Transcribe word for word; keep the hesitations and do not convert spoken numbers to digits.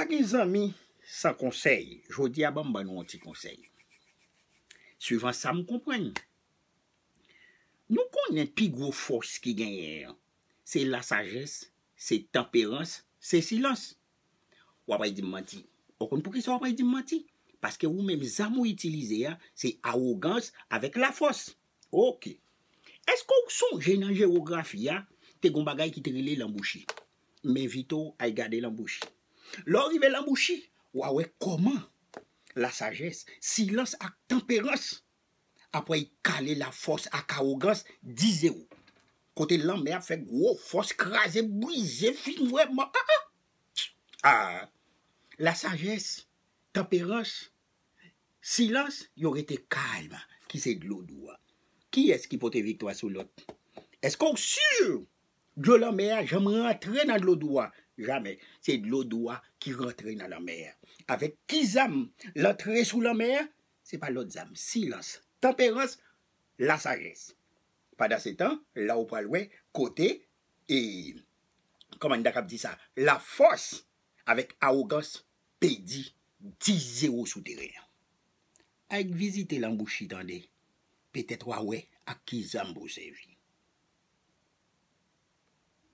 Pa gen zanmi san konsèy. Jodi a, ban m ban nou yon ti konsèy. Swivan sa m konprann, nou konnen pi gwo fòs ki genyen an, se lasajès, se tanperans, se silans. W ap pral di m manti. Ou konn poukisa w ap pral di m manti? Paske ou menm, zam ou itilize a, se awogans avèk lafòs. Oke. Èske w sonje nan jewografi a, te gon bagay ki te rele lanbouchi? M envite w al gade lanbouchi. Lè w rive lanbouchi, w a wè kòman lasajès, silans ak tanperans, apre y kale lafòs ak awogans, dize w. Kote lanmè ap fè gwo fòs, kraze, brize, fin wè mò. Ah, ah. Ah. Lasajès, tanperans, silans, yo rete kalm, ki se dlo dou a. Kiyès ki pote viktwa sou lòt? Èske w si dlo lanmè a janm rantre nan dlo dou a? Jamè. Se dlo dou a ki rantre nan lanmè a. Avèk ki zam l antre sou lanmè a? Se pa lòt zam. Silans, tanperans, lasajès. Pandansetan, la ou pral wè kote, e, kòman n ta kab di sa, lafòs avèk awogans pèdi dize w sou teren an. Al vizite lanbouchi tande. Petèt w a wè ak ki zam pou w sèvi.